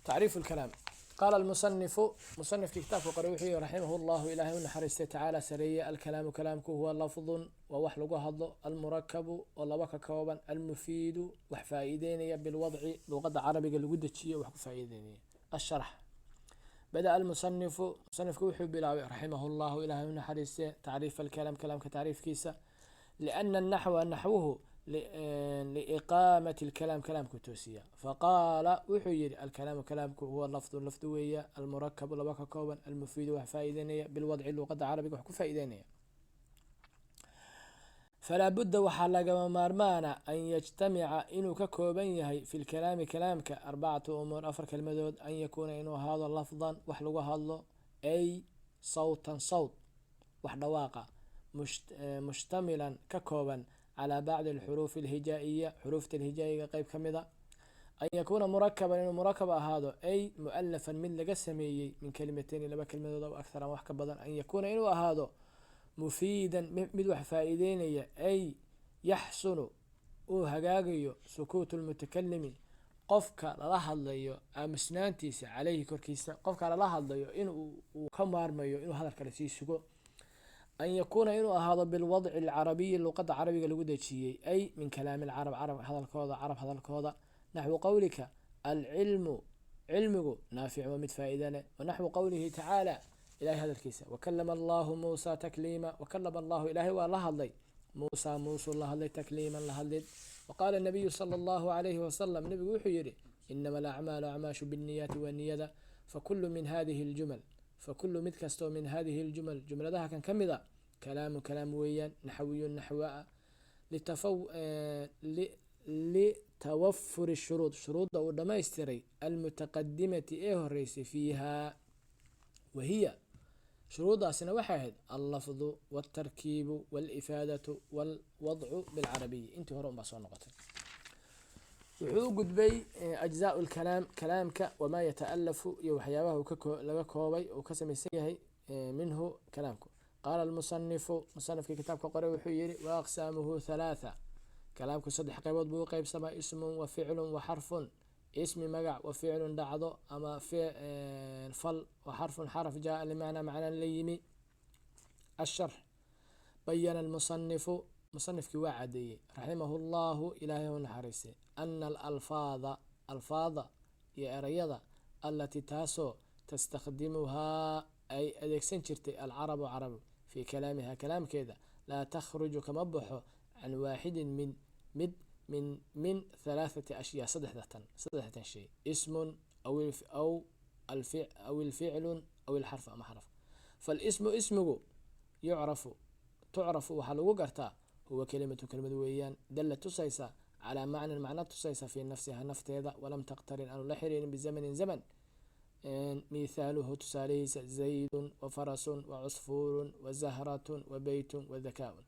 Tacriifu lkalaam. Qaala almusanifu, musanifkii kitaabka qoray wuxuu yihi, raximah llahu, ilaahay u naxariistay, tacaala sareeye: alkalaamu, kalaamku, huwa lafdun, waa wax lagu hadlo, almurakabu, oo laba ka kooban, almufiidu, wax faa'iideynaya, bilwadci, luqada carabiga lagu dejiyo wax ku faa'iideynaya. Asharx. Bada almusanifu, musanifku wuxuu bilaabay, raximah llahu, ilaahay u naxariistee, tacriif alkalaam, kalaamka tacriifkiisa, liana anaxwa, naxwuhu, liiqaamati lkalaam, kalaamku toosiya. Faqaala, wuxuu yihi: alkalaamu, kalaamku, huwa lafdu, lafdu weeya, almurakabu, laba ka kooban, almufiidu, wax faa'iideynaya, bilwadci, luqada carabiga wax ku faa'iideynaya. Falaa budda, waxaa lagama maarmaana, an yajtamica, inuu ka kooban yahay, fi lkalaami, kalaamka, arbacatu umuur, afar kelmadood: an yakuuna, inuu ahaado, lafdan, wax lagu hadlo, ay sawtan, sawt, wax dhawaaqa, mushtamilan, ka kooban, calaa bacdi alxuruufi alhijaa'iya, xuruufta alhijaa'iga qeyb ka mida; an yakuuna murakaban, inuu murakab ahaado, ay mualafan, mid laga sameeyey, min kalimateyni, laba kelmadood, aw akthar, ama wax ka badan; an yakuuna, inuu ahaado, mufiidan, mid wax faa'iideynaya, ay yaxsunu, uu hagaagayo, sukuutu lmutakalimi, qofka lala hadlayo aamusnaantiisa, caleyhi, korkiisa, qofka lala hadlayo in uu ka maarmayo inuu hadal kale sii sugo; an yakuuna, inuu ahaado, bilwadci alcarabiyi, luqada carabiga lagu dejiyey, ay min kalaami alcarab, carab hadalkooda, carab hadalkooda, naxwu qowlika: alcilmu, cilmigu, naafic, waa mid faa'iida leh, wanaxwu qowlihi tacaala, ilahay hadalkiisa: wakalama allahu muusa takliima. Wakalama allahu, ilaahay waa la hadlay, muusa, muusuu la hadlay, takliiman, la hadlid. Waqaala nabiyu sala allahu alayhi wasalam, nabigu wuxuu yihi: inama alacmaalu, acmaashu, binniyaati, waa niyada. Fakulu min hadihi ljumal, fakulu, mid kastoo, min hadihi ljumal, jumladaha kan ka mid a, kalaamu, kalaam weeyaan, naxwiyun, naxwa a, litawafuri shuruud, shuruudda uu dhamaystiray, almutaqadimati, ee horeysay, fiiha, wahiya, shuruuddaasina waxay ahayd: allafdu waltarkiibu walifaadatu walwadcu bilcarabiyi. Intii hore unbaa soo noqotay. Wuxuu u gudbay ajzaau lkalaam, kalaamka, wamaa yataalafu, iyo waxyaabaha uu laga koobay, uu ka samaysan yahay, minhu, kalaamku. Qaala almusanifu, musanifkii kitaabka qoray wuxuu yihi: wa aqsaamuhu halaatha, kalaamku saddex qaybood buu u qeybsamaa: ismun wa ficlun wa xarfun. Ismi, magac, wa ficlun, dhacdo ama fal, wa xarfun, xaraf, jaa limacnaa, macnaan la yimi. Asharx. Bayana almusanifu, musanifkii waa cadeeyey, raximahu llahu, ilaahay u naxariistay, ana alalfaada, alfaada iyo erayada, alatii, taasoo, tastakdimuhaa, ay adeegsan jirtay, alcarabu, carabu, fii kalaamiha, kalaamkeeda, laa takhruju, kama baxo, can waaxidin min, mid, min halaathati ashyaa, saddexdatan, saddexdatan shay: ismun aw ilficlun aw ilxarf, ama xarf. Falismu, ismigu, yucrafu, tucrafu, waxaa lagu gartaa, huwa kelimatu, kelimad weeyaan, dalla, tusaysa, calaa macnan, macna tusaysa, fii nafsiha, nafteeda, walam taqtarin, aanu la xiriirin, bizamanin, zaman. Mithaaluhu, tusaalihiisa: zaydun wa farasun wa cusfuurun wa zahratun wa beytun wa dhakaaun.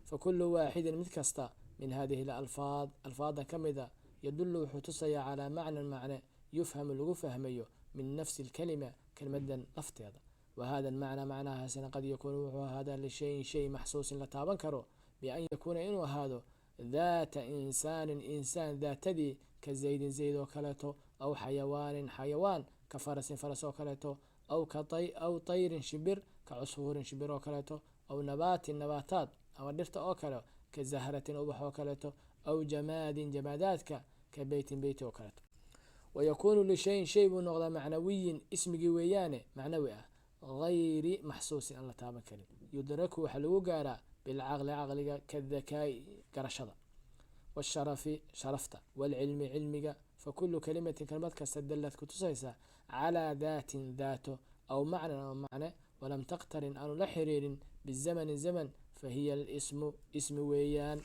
Fakulu waaxidin, mid kasta, min hadihi alalfaad, alfaada ka mida, yadulu, wuxuu tusayaa, calaa macnan, macne, yufhamu, lagu fahmayo, min nafsi alkalima, kelmadan lafteeda. Wa hada almacnaa, macnahaasina, qad yakuunu, wuxuu ahaadaa, lishayin, shay, maxsuusin, la taaban karo, bian yakuuna, inuu ahaado, daata insaanin, insaan daatadii, ka zaydin, zayd oo kaleeto, aw xayawaanin, xayawaan, ka farasin, faras oo kaleeto, aw tayrin, shimbir, ka cusfuurin, shimbir oo kaleeto, aw nabaatin, nabaataad ama dhirta oo kale, ka zahratin, ubax oo kaleeto, aw jamaadin, jamaadaadka, ka beytin, beyti oo kaleeto. Wayakuunu lishayin, shay buu noqdaa, macnawiyin, ismigii weeyaane, macnawi ah, gayri maxsuusin, aan la taaban karin, yudraku, waxaa lagu gaaraa, bilcaqli, caqliga, kadhakaai, garashada, washarafi, sharafta, waalcilmi, cilmiga. Fakulu kalimatin, kelmad kasta, dalad, kutusaysa, calaa daatin, daato, aw macnan, ama macne, walam taqtarin, aanu la xiriirin, bizamani, zaman, fahiya alismu, ismi weeyaan.